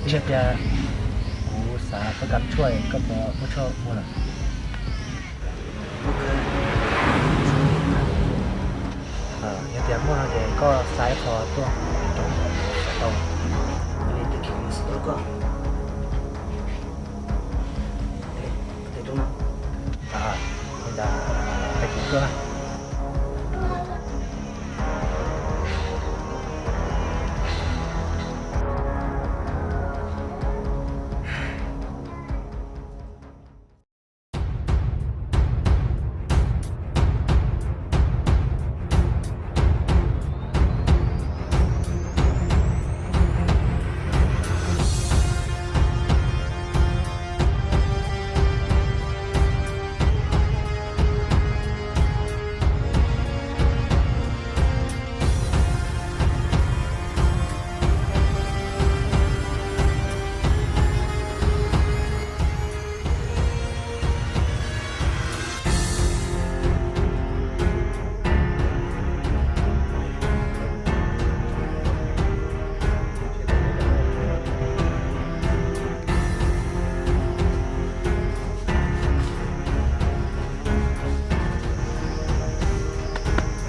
Tsis tias kuv xav tuaj kab tshuaj, koj puas muaj tshuaj muag lawm? Yog tias muaj no ces koj xa ib qho tuaj rau kuv saib tau. Li tus kheej mas xav tuaj koj. Tes rau no. Li ntawd, tes kuv tuaj na.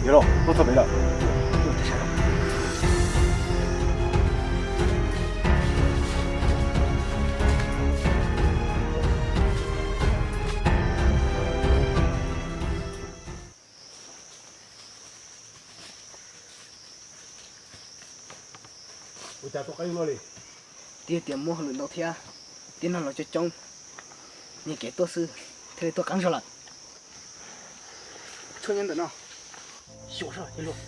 Yog los, tuaj txog pem lawm. Ua cas tuaj qeeb luaj li? Twb tias muaj hauj lwm ntau thiab, tib neeg los coob coob, nyiag kev tuaj xwb thiaj li tuaj qeeb zog lawm. Tshuaj nyob ntawm no, xyuas zog cia luag.